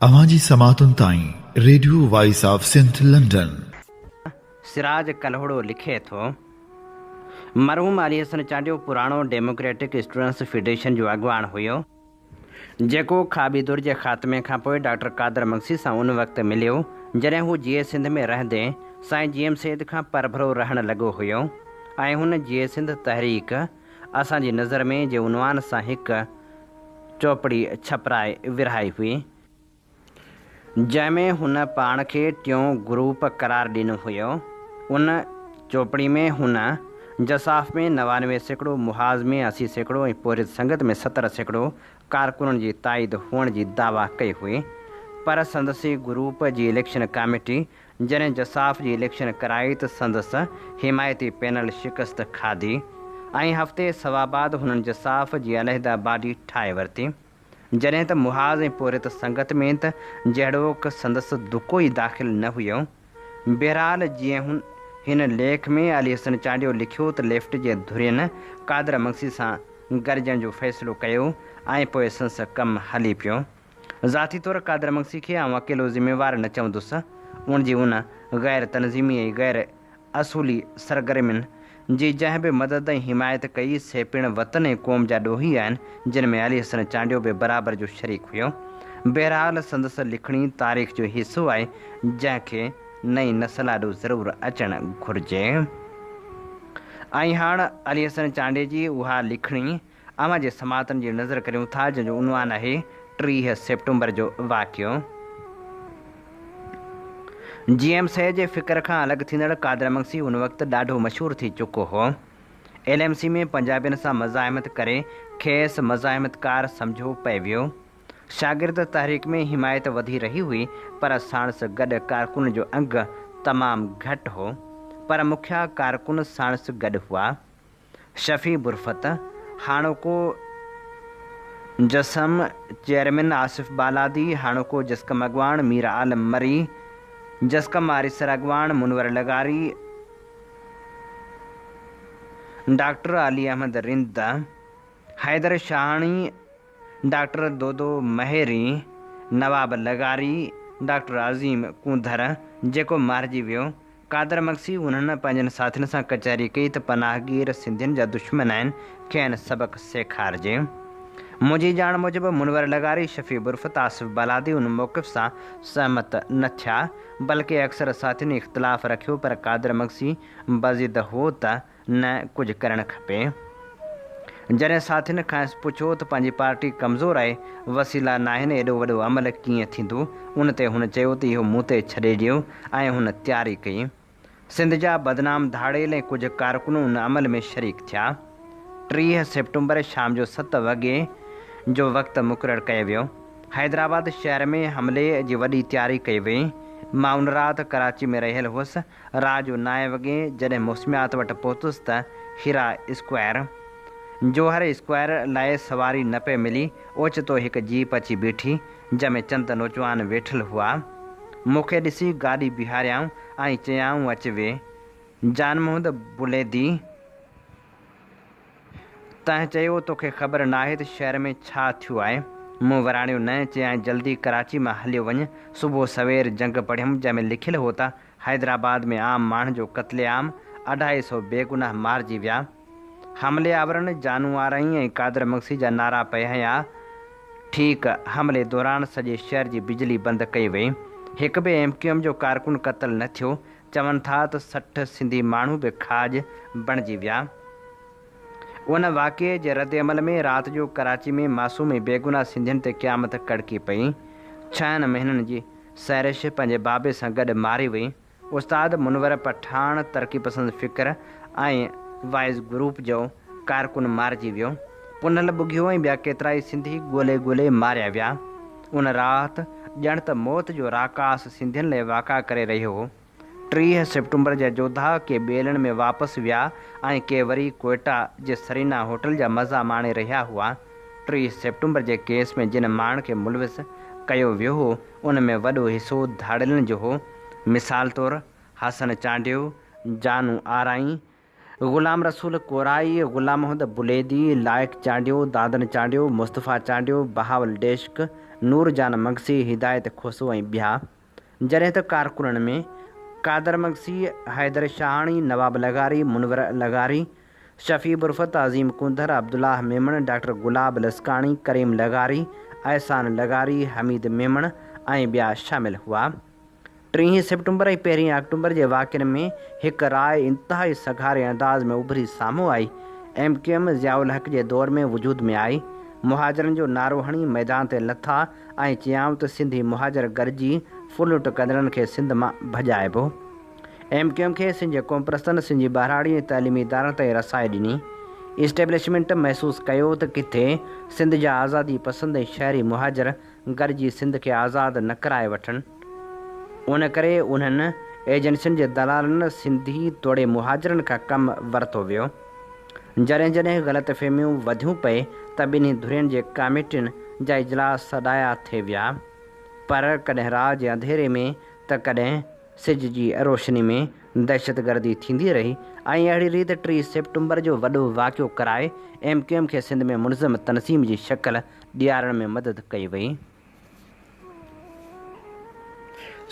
اوهان جي سماعتن تائين radio voice of Sindh London. Siraj Kalhoro لکي ٿو، مرحوم علي حسن چانڊيو پراڻو ڊيموڪريٽڪ اسٽوڊنٽس فيڊريشن جو اڳواڻ هيو، جيڪو کاٻي ڌر جي خاتمي کان پوء ڊاڪٽر قادر مگسي سان ان وقت مليو، جڏهن هو جيئي سنڌ ۾ رهندي سائين جي ايم سيد کان پرڀرو رهڻ لڳو هيو ۽ هن جيئي سنڌ تحريڪ اسان جي نظر ۾ جي عنوان سان هڪ چوپڙي ڇپرائي ورهائي هئي، جنهن ۾ هن پاڻ کي ٽيون گروپ قرار ڏنو هيو. ان چوپڙي ۾ هن جساف ۾ 99%، محاذ ۾ 80% ۽ پورهيت سنگت ۾ 70% ڪارڪنن جي تائيد هئڻ جي دعويٰ ڪئي هئي، پر سندس ئي گروپ جي اليڪشن ڪاميٽي جڏهن جساف جي اليڪشن ڪرائي ته سندس حمايتي پينل شڪست کاڌي ۽ هفتي سوا بعد هنن جساف جي علحده باڊي ٺاهي ورتي. جڏهن ته محاذ ۽ پورهيت سنگت ۾ ته جهڙوڪ سندس دڪو ئي داخل نه هيو. بهرحال جيئن هن ليک ۾ علي حسن چانڊيو لکيو ته ليفٽ جي ڌرين قادر مگسي سان گڏجڻ جو فيصلو ڪيو ۽ پوء سندس ڪم هلي پيو. ذاتي طور قادر مگسي کي آئون اڪيلو ذميوار نه چوندس، ان جي ان غير تنظيمي ۽ غير اصولي سرگرمين جي جنهن به مدد ۽ حمايت ڪئي، سي پڻ وطن ۽ قوم جا ڏوهي آهن، جن ۾ علي حسن چانڊيو به برابر جو شريڪ هيو. بهرحال سندس لکڻي تاريخ جو حصو آهي، جنهن کي نئين نسل آڏو ضرور اچڻ گهرجي. ۽ هاڻ علي حسن چانڊيي جي اها لکڻي اوهان جي سماعتن جي نظر ڪريون ٿا جنهن جو عنوان آهي 30 سيپٽمبر جو واقعو. جي ايم سيد جي فڪر کان الڳ ٿيندڙ قادر مگسي ان وقت ڏاڍو مشهور ٿي چڪو هو. ايل ايم سي ۾ پنجابين سان مزاحمت ڪري کيس مزاحمتڪار سمجهيو پئي ويو. شاگرد تحريڪ ۾ حمايت وڌي رهي هئي پر ساڻس گڏ ڪارڪنن جو انگ تمام گهٽ هو پر مکيه ڪارڪن ساڻس گڏ هئا. شفيع برفت، هاڻوڪو جسم چيئرمين آصف بالادي، هاڻوڪو جسقم اڳواڻ مير عالم مري، جسقم آريسر اڳواڻ منور لغاري، ڊاڪٽر علي احمد رند، حيدر شاهاڻي، ڊاڪٽر دودو مهيري، نواب لغاري، ڊاڪٽر عظيم ڪونڌر، جيڪو مارجي ويو، قادر مگسي انهن پنهنجن ساٿين سان ڪچهري ڪئي ته پناهگير سنڌين جا دشمن آهن، کين سبق سيکارجي. منهنجي ڄاڻ موجب منور لغاري، شفيع برفت، آصف بالادي ان موقف سان سهمت نه ٿيا، بلڪه اڪثر ساٿين اختلاف رکيو پر قادر مگسي بضد هو ته نه ڪجهه ڪرڻ کپي. جڏهن ساٿين کانئس پڇيو ته پنهنجي پارٽي ڪمزور آهي، وسيلا ناهن، ايڏو وڏو عمل ڪيئن ٿيندو؟ ان تي هن چيو ته اهو مون تي ڇڏي ڏيو ۽ هن تياري ڪئي. سنڌ جا بدنام ڌاڙيل ۽ ڪجهه ڪارڪن ان عمل ۾ شريڪ ٿيا. 30 سيپٽمبر شام جو ست وڳي جو وقت مقرر ڪيو ويو. حيدرآباد شهر ۾ حملي جي وڏي تياري ڪئي وئي. مان ان رات ڪراچي ۾ رهيل هئس. رات جو نائين وڳي جڏهن موسميات وٽ پهتس ته هيرا اسڪوائر، جوهر اسڪوائر، لاء سواري نه پئي ملي. اوچتو هڪ جيپ اچي بيٺي، جنهن ۾ چند نوجوان ويٺل هئا. مون کي ڏسي گاڏي بيهاريائون ۽ چيائون اچ وي. جان محمد بليدي. تنهن چيو، توکي خبر ناهي ته شهر ۾ ڇا ٿيو آهي؟ مون وراڻيو، نه. چيائين، جلدي ڪراچي مان هليو وڃ. صبح سوير جنگ پڙهيم، جنهن ۾ لکيل هو ته حيدرآباد ۾ عام ماڻهن جو قتل عام، اڍائي سئو بيگناهه مارجي ويا. حملي آورن جانو آرائين ۽ قادر مگسي جا نعرا پئي هنيا. ٺيڪ حملي دوران سڄي شهر جي بجلي بند ڪئي وئي. هڪ به ايم ڪيو ايم جو ڪارڪن قتل نه ٿيو. چون ٿا ته 60 سنڌي ماڻهو به کاڄ بڻجي ويا. ان واقعي جي ردعمل ۾ رات جو ڪراچي ۾ معصوم ۽ بيگناهه سنڌين تي قيامت ڪڙڪي پئي. ڇهن مهينن جي سحرش پنهنجي بابي سان گڏ ماري وئي. استاد منور پٺاڻ ترقي پسند فڪر ۽ وائيز گروپ جو ڪارڪن مارجي ويو. پنهل ٻگهيو ۽ ٻيا ڪيترائي سنڌي ڳولي ڳولي ماريا ويا. ان رات ڄڻ ته موت جو راڪاس سنڌين لاء واڪا ڪري رهيو هو. 30 سيپٽمبر جا جوڌا ڪي ٻيلن ۾ واپس ويا ۽ ڪي وري ڪوئيٽا جي سرينا هوٽل جا مزا ماڻي رهيا هئا. 30 سيپٽمبر جي ڪيس ۾ جن ماڻهن کي ملوث ڪيو ويو هو، ان ۾ وڏو حصو ڌاڙيلن جو هو. مثال طور حسن چانڊيو، جانو آرائين، غلام رسول ڪورائي، غلام محمد بليدي، لائق چانڊيو، دادن چانڊيو، مصطفيٰ چانڊيو، بهاول ڊيشڪ، نور جان مگسي، هدايت کوسو ۽ ٻيا. جڏهن ته ڪارڪنن ۾ قادر مگسي، حيدر شاهاڻي، نواب لغاري، منور لغاري، شفيع برفت، عظيم ڪونڌر، عبدالله ميمڻ، ڊاڪٽر گلاب لسڪاڻي، ڪريم لغاري، احسان لغاري، حميد ميمڻ ۽ ٻيا شامل هئا. ٽيهين سيپٽمبر ۽ پهرين آڪٽومبر جي واقعن ۾ هڪ راء انتهائي سگهاري انداز ۾ اڀري سامهون آئي. M Q M Zia ul-Haq جي دور ۾ وجود ۾ آئي. مهاجرن جو نعرو هڻي ميدان تي لٿا ۽ چيائون ته سنڌي مهاجر گڏجي ڦرلٽ ڪندڙن کي سنڌ مان ڀڄائبو. ايم ڪيو ايم کي سنڌ جي قومپرستن سنڌ جي ٻهراڙي ۽ تعليمي ادارن تائين رسائي ڏني. اسٽيبلشمينٽ محسوس ڪيو ته ڪٿي سنڌ جا آزادي پسند ۽ شهري مهاجر گڏجي سنڌ کي آزاد نه ڪرائي وٺن. ان ڪري انهن ايجنسين جي دلالن سنڌي توڙي مهاجرن کان ڪم ورتو ويو. جڏهن جڏهن غلط فهميون وڌيون پئي ته ٻنهي ڌرين جي ڪاميٽين جا اجلاس سڏايا ٿي ويا. پر ڪڏهن راء جي انڌيري ۾ ته ڪڏهن سج جي روشني ۾ دهشتگردي ٿيندي رهي ۽ اهڙي ريت 30 سيپٽمبر جو وڏو واقعو ڪرائي ايم ڪيو ايم کي سنڌ ۾ منظم تنظيم جي شڪل ڏيارڻ ۾ مدد ڪئي وئي.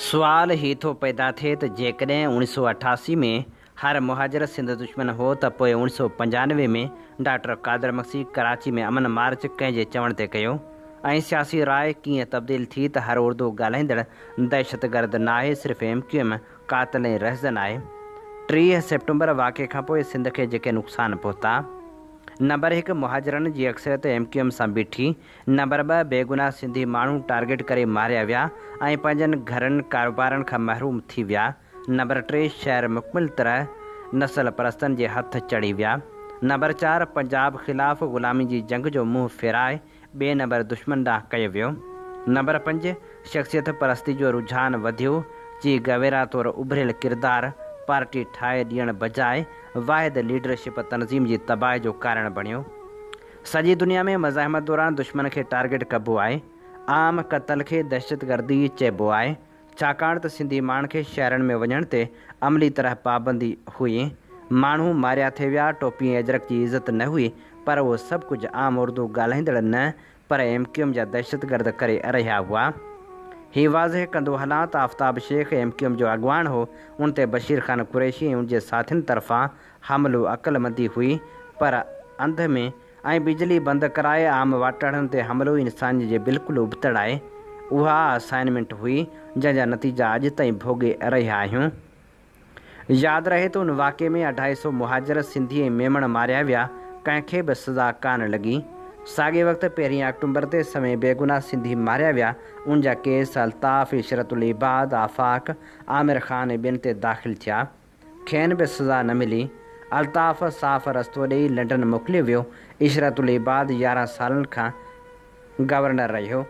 سوال هي ٿو پيدا ٿئي ته جيڪڏهن 1988 ۾ هر مهاجر سنڌ دشمن هو ته پوء 1995 ۾ ڊاڪٽر قادر مگسي ڪراچي ۾ امن مارچ ڪنهن جي چوڻ تي ڪيو ۽ سياسي راء ڪيئن تبديل ٿي ته هر اردو ڳالهائيندڙ دهشتگرد ناهي صرف ايم ڪيو ايم قاتل ۽ رهزن آهي. 30 سيپٽمبر واقعي کانپوء سنڌ کي جيڪي نقصان پهتا. نمبر هڪ مهاجرن جي اڪثريت ايم ڪيو ايم سان بيٺي، نمبر ٻه بيگناهه سنڌي ماڻهو ٽارگيٽ ڪري ماريا ويا ۽ پنهنجن گهرن ڪاروبارن کان محروم ٿي ويا، نمبر ٽي شهر مڪمل طرح نسل پرستن جي هٿ چڙهي ويا، نمبر چار پنجاب خلاف غلامي جي جنگ جو منهن ڦيرائي ٻئي نمبر دشمن ڏانهن ڪيو ويو. نمبر پنج، شخصيت پرستي جو رجحان وڌيو، چي گويرا طور اڀريل ڪردار پارٽي ٺاهي ڏيڻ بجاء واحد ليڊرشپ تنظيم جي تباهي جو ڪارڻ بڻيو. سڄي دنيا ۾ مزاحمت دوران دشمن کي ٽارگيٽ ڪبو آهي. عام قتل کي دهشتگردي چئبو آهي. ڇاڪاڻ ته سنڌي ماڻهن کي شهرن ۾ وڃڻ تي عملي طرح پابندي هئي. ماڻهو ماريا ٿي ويا، ٽوپي ۽ اجرڪ جي عزت نه هئي، پر اهو سڀ ڪجهه عام اردو ڳالهائيندڙ نه پر ايم ڪيو ايم جا دهشتگرد ڪري رهيا هئا. هي واضح ڪندو هلان ته آفتاب شيخ ايم ڪيو ايم جو اڳواڻ هو، ان تي بشير خان قريشي ۽ ان جي ساٿين طرفان حملو عقلمندي هئي، پر انڌ ۾ ۽ بجلي بند ڪرائي عام واٽهڙن تي حملو انسانيت جي بلڪل ابتڙ آهي. اها اسائنمينٽ هئي جنهن جا نتيجا اڄ تائين ڀوڳي رهيا آهيون. ياد رهي ته ان واقعي ۾ اڍائي سو مهاجر سنڌي ۽ ميمڻ ماريا ويا ڪنهن کي به سزا ڪانه لڳي. ساڳئي وقت پهرين آڪٽومبر تي سوين بيگناهه سنڌي ماريا ويا ان جا ڪيس الطاف، عشرت العباد، آفاق، عامر خان ۽ ٻين تي داخل ٿيا. کين به سزا نه ملي. الطاف صاف رستو ڏئي لنڊن موڪليو ويو. عشرت العباد 11 سالن کان گورنر رهيو.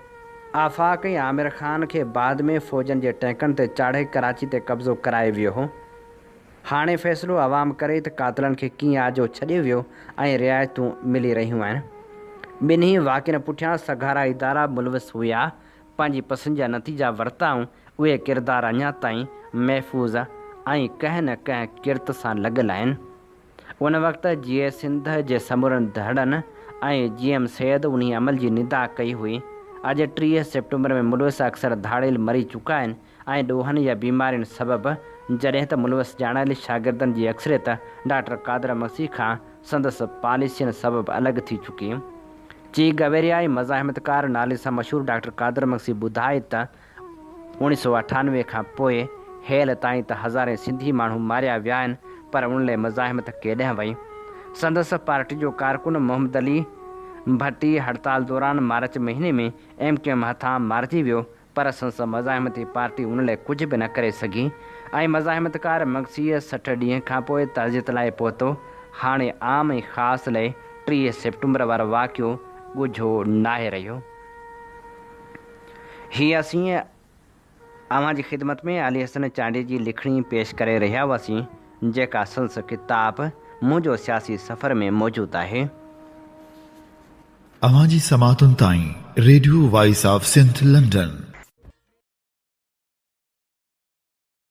آفاق ۽ عامر خان کي بعد ۾ فوجن جي ٽينڪن تي چاڙهي ڪراچي تي قبضو ڪرايو ويو هو. هاڻي فيصلو عوام ڪري ته قاتلن کي ڪيئن آجو ڇڏيو ويو ۽ رعايتون ملي رهيون آهن. ٻنهي واقعن پٺيان سگهارا ادارا ملوث هيا. پنهنجي پسند جا نتيجا ورتائون، اهي ڪردار اڃا تائين محفوظ ۽ ڪنهن نه ڪنهن ڪرت سان لڳل آهن. ان وقت جيئي سنڌ جي سمورن ڌڙن ۽ جي ايم سيد انهي عمل جي نندا ڪئي هئي. اڄ 30 سيپٽمبر ۾ ملوث اڪثر ڌاڙيل مري چڪا آهن ۽ ڏوهن يا بيمارين سبب، جڏهن ته ملوث ڄاڻايل شاگردن جي اڪثريت ڊاڪٽر قادر مگسي کان سندس پاليسين سبب الڳ ٿي چڪي. چي گويريا ۽ مزاحمتڪار نالي سان مشهور ڊاڪٽر قادر مگسي ٻڌائي ته 1998 کان پوء هيل تائين ته هزارين سنڌي ماڻهو ماريا ويا آهن پر ان لئه مزاحمت ڪيڏانهن وئي. سندس پارٽي جو ڪارڪن محمد علي ڀٽي هڙتال دوران مارچ مهيني ۾ ايم ڪيو ايم هٿان مارجي ويو پر سندس مزاحمتي پارٽي ان لئه ڪجهه به نه ڪري سگهي ۽ مزاحمتڪار مگسيء 60 ڏينهن کانپوء تعزيت لاء پهتو. هاڻي عام ۽ خاص لئه 30 سيپٽمبر وارو واقعو ڳجهو ناهي رهيو. هي اسين اوهان جي خدمت ۾ علي حسن چانڊيي جي لکڻي پيش ڪري رهيا هئاسين، جيڪا سندس ڪتاب منهنجو سياسي سفر ۾ موجود آهي. اوهان جي سماعتن تائين radio voice of Sindh London.